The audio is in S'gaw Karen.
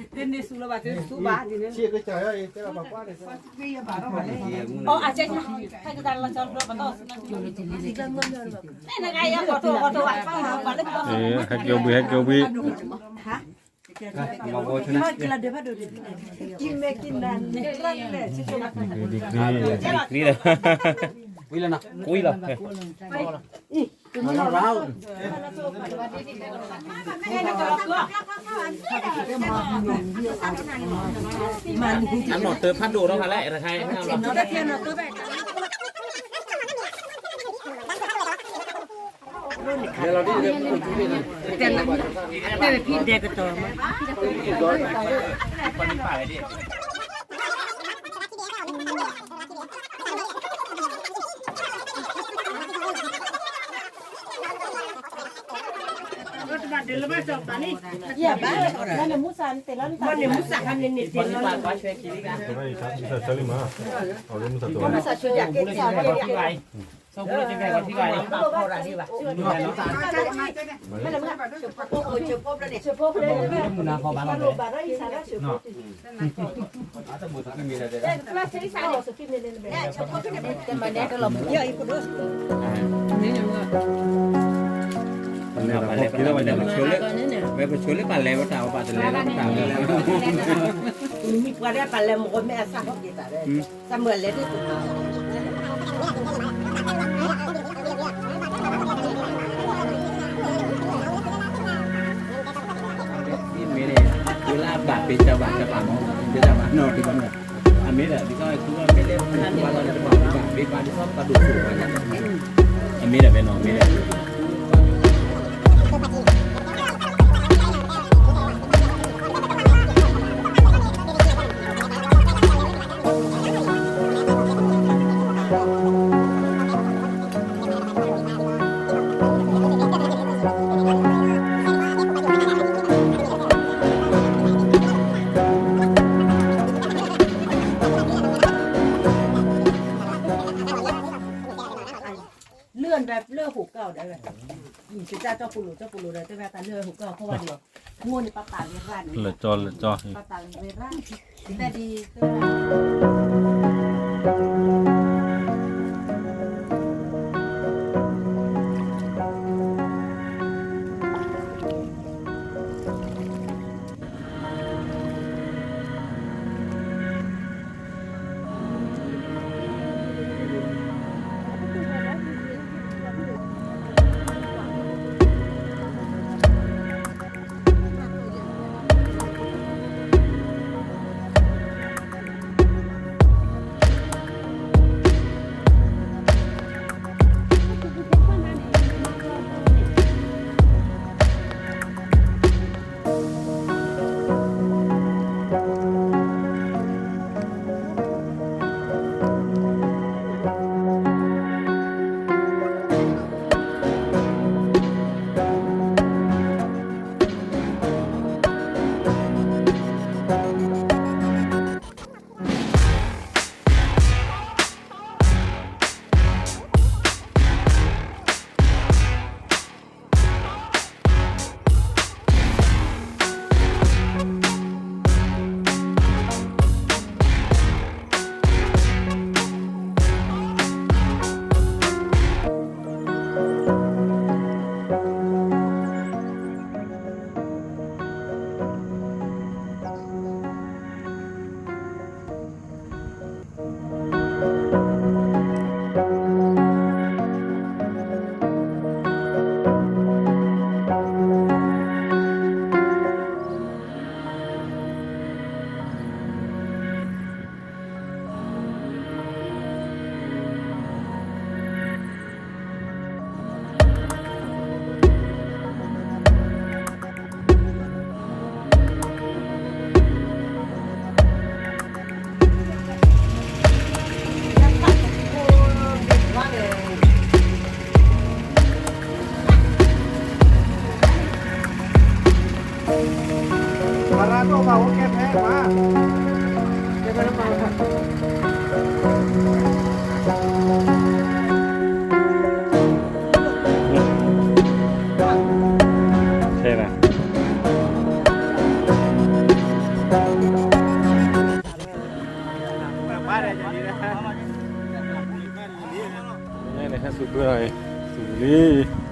တကးနီၤအံၤ ကၠီမဲ ကၠီမဲ ဟဲက့ၤဝံၤ ဟဲက့ၤဝံၤ ဒံဂ့ၤ ဒံဂ့ၤလီၤ ကွံလီၤ အနီၢ်တၢၤဖးဒိၣ်ထီၣ်ဖးလဲၣ် တခါအံၤ တဲဖံဒဲကတီၤ မ့ၢ်န့ၣ်မုၢ်ဆါဟါန့ၣ်န့ၣ်တဲလီၤ မုၢ်ဆါဆူညါက့ၤ မ့ၢ်ပှၤလဲၤပတၢ်ဝဲပတၢ်လဲၤလီၤပတၢ်ဝဲ မ့ၢ်ပှၤလဲၤပလဲၤမ့ၢ်အစၢ် ဟီၣ်က့ၤတၢ်ဝဲ တၢ်မုၢ်လဲၤဒ်သိး မ့ၢ်န့ၣ် ဝဲလၢအဘၣ်ပ့ၤစၢဘၣ်စၢဘၣ်မ့ၢ် ပ့ၤစၢဘၣ်နီၢ်တဘၣ်နီၢ် အမ့ၢ်ဒီး ဒ်သိးခူဘၣ်မ့ၢ်လဲၣ် ပှၤလီၤန့ၣ်တဘၣ်ဘၣ် ပ့ၤဘၣ်ဒ်သိးပှၤဒိၣ်စိၣ်ဘၣ်ညါ အမ့ၢ်ဒၣ်ဝဲနီၢ် မ့ၢ်ဒၣ် မ့ၢ်ဒၣ် လၢဟူးကၢ်အီၤဒီး ကစၢ်ကၠီပိလိာ် ကၠီပိလိာ်ဒီး တဲဝဲတၢ်လၢဟူးကၢ်အီၤ ဖီၣ်ဝဲဒံးအီၤ, မိၢ်န့ၣ်ပၢ်ပာ်ဝဲရၣ်န့ၣ် လၢကၠီလၢကၠီ ပၢ်ပာ်ဝဲရၣ် တၢ်ဒ် န့ၣ်ဟဲစူးဘျုးအီၤ, စူးဘျုးလံ.